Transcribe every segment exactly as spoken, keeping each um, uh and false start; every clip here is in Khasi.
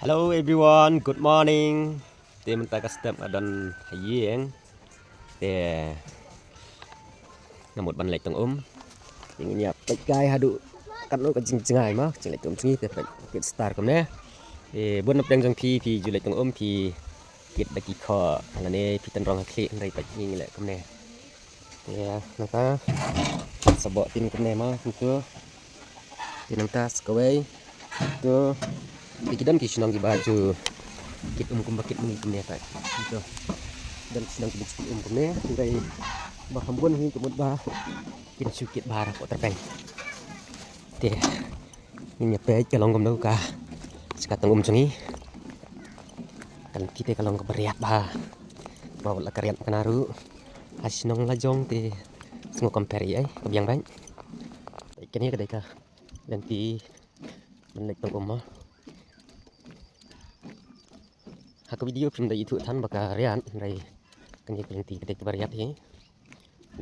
Hello everyone, good morning. Te mynta ka step nga don ha ïing. Te nga mut ban leit tong um. Te ngin ïa peit kai haduh katno ka jingjngai mo, jingleit tong um jong ngi te peit kit star kumne. Te bun na pdeng jong phi, phi ju leit tong um, phi kit da ki khoh lane phi tynrong ha khlieh, hynrei peit ngi ngi leh kumne. Te nangta sa bok tin kumne mo, kumtu. Te nangta sa kawei. Tu. Te ki don ki shnong kiba ju kit um kumba kit ma ngi kumne pat. Tu. Don ki shnong kiba ju kit um kumne, hynrei ba kham bun hi ka mut ba kin shu kit bha hapoh tyrpeng. Te ngin ïa peit ka long kumno ka jaka tong um jong ngi. Ka lynti te ka long kaba riat bha. Ba wat la ka riat kane ruh, ha shnong la jong te sngew compare ïa ka biang bha. Kane ka dei ka lynti ban leit tong um mo. Ha ka video phim da ithuh than ba ka riat, hynrei kane ka lynti ka dei kaba riat hi.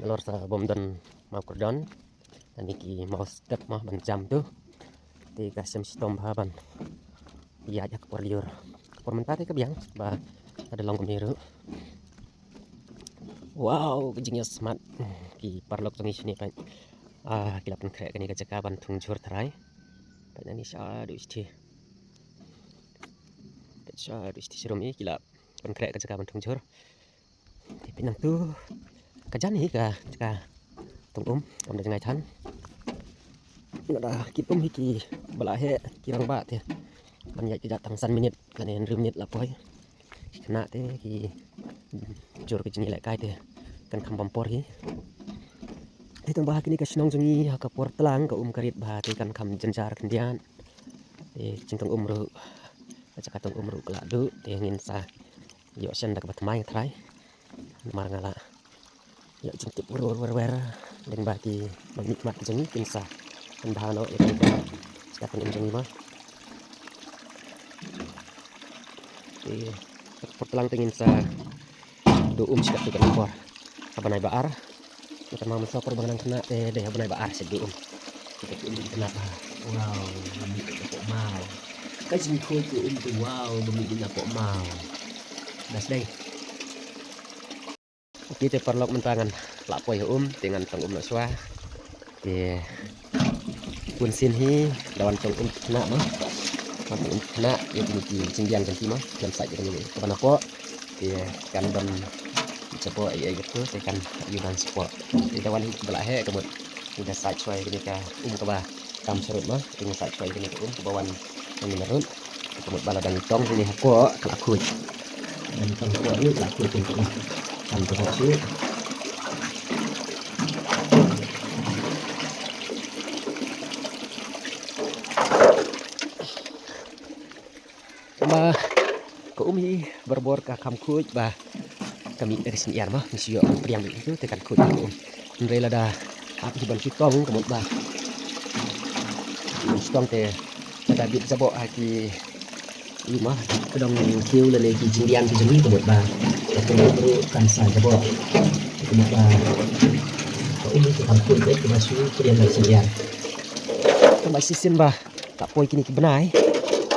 Nalor sa bym don mawkordon lane ki mawstep mo ban jam tu. Te ka shem shitom bha ban ïaid ha ka por lyiur. Ka por mynta te ka biang ba ka da long kumne ruh. Wow, ka jingïasmat ki paralok jong ngi shane pat. Ah, ki la pynkhreh kane ka jaka ban thung jhur tharai. Pat nani shaduh shithi. Pat shaduh shithi sharum hi ki la pynkhreh ka jaka ban thung jhur. Te pynang tu ka jan hi ka jaka tong um, kam da jngai than. Nga da kit um hi ki ba la heh ki rangbah te ban ïaid ki jaka tang san minit lane hynriew minit la poi. Khynnah te ki jur ki jingïalehkai te kan kham bam por hi. Te tang ba ha kine ka shnong jong ngi ha ka por tlang ka um ka rit bha te kan kham jynjar khyndiat. Te jingtong um ruh, ka jaka tong um ruh ka la duh, te ngin sa ïoh shen da kaba thymmai nga tharai. Namar nga la ïoh jingtip wer wer wer wer lyngba ki nongmihkhmat ki jong ngi kin sa pynbha noh ïa ka jaka tong um jong ngi mo. Te ka por tlang te ngin sa duh um shi katto katne por. Ha bnai ba ar. Nga tang ma mynta por ba nga nang khynnah te dei ha bnai ba ar sa duh um. Kita ki um ki khynnah ba. Wow, ba mih na poh maw. Ka jingkhuid ki um tu, wow, ba mih na poh maw. Best dei. Ok te paralok, mynta ngan lah poi ha um te ngan tong um noh shuwa. Te bun sien hi da wan tong um khynnah mo. Wan tong um khynnah ïa kine ki jingbiang jong ki mo. Jan sait ïa kine kaba napoh. Te kan don japoh ïa ïa tu te kan ïa ban japoh. Te da wan hi ba la heh ka mut. Te da sait shuwa ïa kine ka um kaba tam sharud mo. Te ngi sait shuwa ïa kine ka um kaba wan ngi narud. Te ka mut ba la dang tong hi hapoh ka la khuid. Dang tong hapoh hi ka la khuid, te ka um tam japoh shuh. Ba ka um hi barabor ka kham khuid ba ka mih da ka shyngiar mo, ngi shu ïoh pdiang beit tu te kan khuid ka um. Hynrei lada ap hi ban shu tong ka mut ba ban shu tong te lada bit jaboh ha ki i mo, ka dong kiew lane ki jingbiang ki jong ngi ka mut ba ka um ruh kan sa jaboh. Ka mut ba ka um te kan khuid beit kaba shu pdiang da ka shyngiar. Tang ba shisien ba la poi kine ki bnai,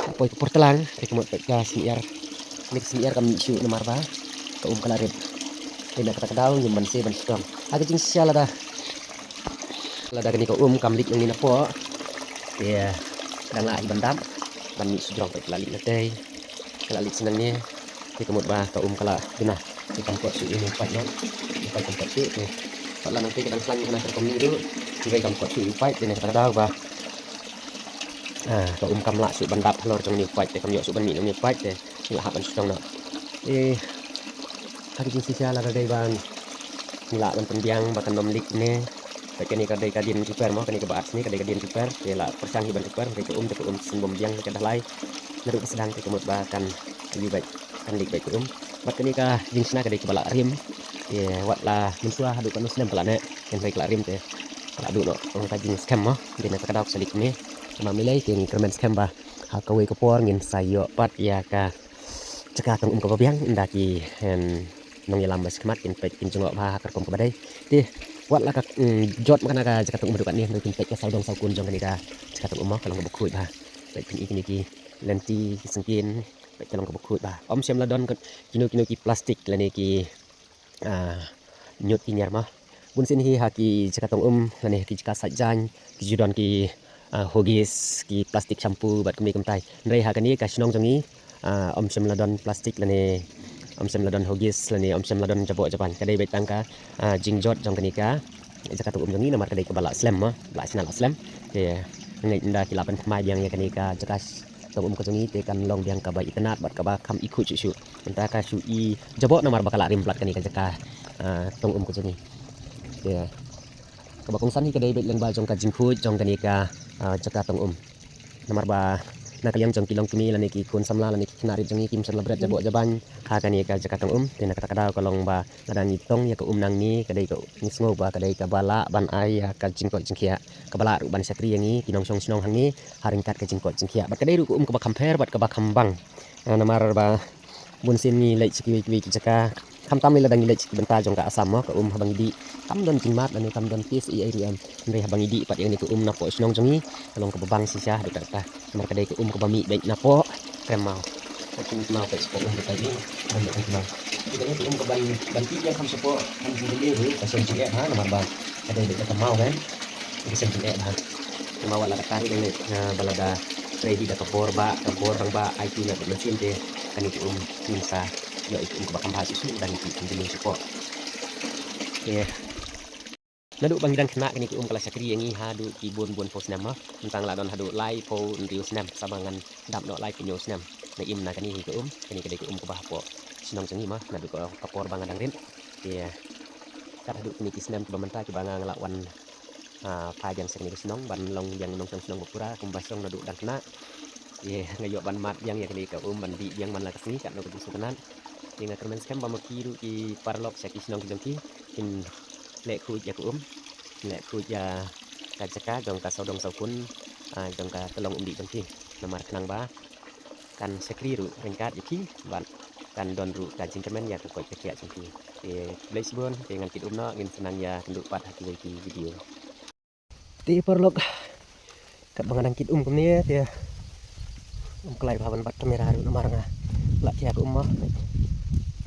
la poi ka por tlang, te ka mut beit ka shyngiar. Kine ka shyngiar kam mih shuh namar ba ka um ka la rit. Te na kata ka daw ngim banse ban shu tong. Ha ka jingshisha lada, lada kane ka um kam leit nangne napoh, te dang lah hi ban dap ban mih shu jrong, beit ka la leit na tei, ka la leit sha nangne. Te ka mut ba ka um ka la duna. Te kam kot shuh ïa u paip noh. U paip kam kot shuh te. Pat la nangtei ka dang khlaiñ hana ka rukom ni ruh. Te kam kot shuh ïa u paip te na kata ka daw ba, ah, ka um kam lah shuh ban dap halor jong une u paip te, kam ïoh shuh ban mih na une u paip te. Ngi la hap ban shu tong noh. Te ha ka jingshisha lada dei ban ngi lah ban pynbiang ba kan ym leak ne. Te kane ka dei ka dien jingpher mo, kane kaba ar sni ka dei ka dien jingpher. Te la pyrshang hi ban jingpher, te ka um, te ka um sngewbha biang ka dalai. Naduh ba sdang te ka mut ba kan ïa beit, kan leak beit ka um. Bad kane ka jingshna ka dei kaba la rim. Te wat la mynshuwa haduh katno snem ka la neh, hynrei ka la rim te ka la duh noh. Ong ka jingskhem mo, dei na kata ka daw ka sa leak kumne. Te ma mlei te ngi kyrmen skhem ba ha kawei ka por ngin sa ïoh pat ïa ka jaka tong um kaba biang, ynda ki, em, nongïalam ba shakhmat kin peit kin jngoh bha ha ka rukom kaba dei. Te wat la ka, mm, jot ma kane ka jaka tong um haduh katne, hynrei kin peit ka sawdong sawkun jong kane ka jaka tong um mo, ka long kaba khuid bha. Peit phin i kine ki lynti, ki syngkien, bad ka long kaba khuid bha. Ym shym la don kino kino ki plastik lane ki, ah, ñiut ki ñiar mo. Bun sien hi ha ki jaka tong um lane ki jaka sait jaiñ ki ju don ki, ah, Huggies, ki plastik shampoo bad kumne kumtai. Hynrei ha kane ka shnong jong ngi, ah, ym shym la don plastik lane ym shym la don Huggies lane ym shym la don jaboh jaban. Ka dei beit tang ka, ah, jingjot jong kane ka jaka tong um jong ngi namar ka dei kaba la slem mo, la shna la slem. Te nga ngeit ynda ki la pynthymmai biang ïa kane ka jaka tong um ka jong ngi te kan long biang kaba itynnad bad kaba kham i khuid shuh shuh. Mynta ka shu i jaboh namar ba ka la rim blat kane ka jaka, ah, tong um ka jong ngi. Te kaba kongsan hi ka dei beit lyngba jong ka jingkhuid jong kane ka, ah, jaka tong um. Namar ba na ka liang jong ki longkmie lane ki khun samla lane ki khynnah rit jong ngi kim shym la bret jaboh jaban ha kane ka jaka tong um. Te na kata ka daw ka long ba lada ngi tong ïa ka um nangne ka dei ka, ngi sngew ba ka dei kaba lah ban ai ïa ka jingkoit jingkhiah, kaba lah ruh ban shakri ïa ngi ki nongshong shnong hangne ha ryngkat ka jingkoit jingkhiah. Bad ka dei ruh ka um kaba kham pher bad kaba kham bang. Ah, namar ba bun sien ngi leit sha kiwei kiwei ki jaka, khamtam lei lada ngi leit sha ki bynta jong ka Assam mo, ka um haba ngi dih kam don jingmad lane kam don taste ei ei ruh em. Hynrei haba ngi dih pat ïa kane ka um napoh shnong jong ngi ka long kaba bang shisha haduh katta. Namar ka dei ka um kaba mih beit napoh krem maw. Ka um kaba mih beit napoh um kaba mih beit. Ka dei ka um kaba ban tih ïa kham shapoh kham jingeh ruh ka shem jingeh bha namar ba ka dei beit ka maw kan. Ka shem jingeh bha. Namar wat la katta hi dei leh, ah, ba lada trei hi da ka bor ba, ka bor rangbah, ai ki na ka mynsiem te kane ka um ngin sa ïoh ïa ka um kaba kham bha shisha da ngi tih kham jingeh shapoh. Te naduh ba ngi dang khynnah kane ka um ka la shakri ïa ngi haduh ki bun bun phew snem mo. Mynta nga la don haduh laiphew hynriew snem, sa ba ngan dap noh laiphew hynñiew snem. Nga im na kane hi ka um, kane ka dei ka um kaba hapoh shnong jong ngi mo, naduh ka, ka por ba nga dang rit. Te kat haduh kine ki snem kiba mynta kiba nga, nga la wan, ah, phai biang sha kane ka shnong ban long biang nongshong shnong ba pura kumba shong naduh dang khynnah. Te nga ïoh ban mad biang ïa kane ka um ban dih biang man la ka sngi katno ka jingsngewtynnat. Te nga kyrmen skhem ba ma ki ruh ki paralok sha ki shnong ki jong ki kin leh khuid ïa ka um, kin leh khuid ïa ka jaka jong ka sawdong sawkun, ah, jong ka tyllong umdih jong ki. Namar khnang ba kan shakri ruh ryngkat ïa ki bad kan don ruh ka jingkyrmen ïa ka koit ka khiah jong ki. Te khublei shibun, te ngan kit um noh, ngin sa nang ïakynduh pat ha kiwei ki video. Te paralok, katba nga dang kit um kumne te ym kloi bha ban bat kamera ruh namar nga la khia ka um mo.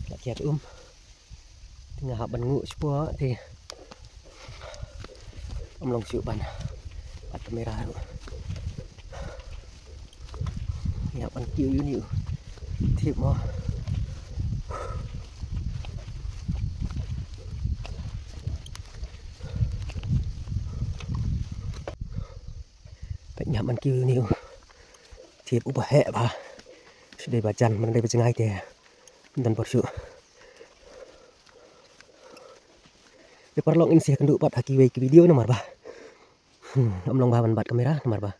La khia ka um. Te nga hap ban nguh shapoh te ym long shuh ban bat kamera ruh. Nga hap ban kiew ïa une u thiep mo. Te nga hap ban kiew ïa une u thiep uba heh bha. Shu dei ba jan, man dei ba jngai te ym don bor shuh. Te paralok ngin sa ïakynduh pat ha kiwei ki video namar ba, hmm, ym long bha ban bat kamera namar ba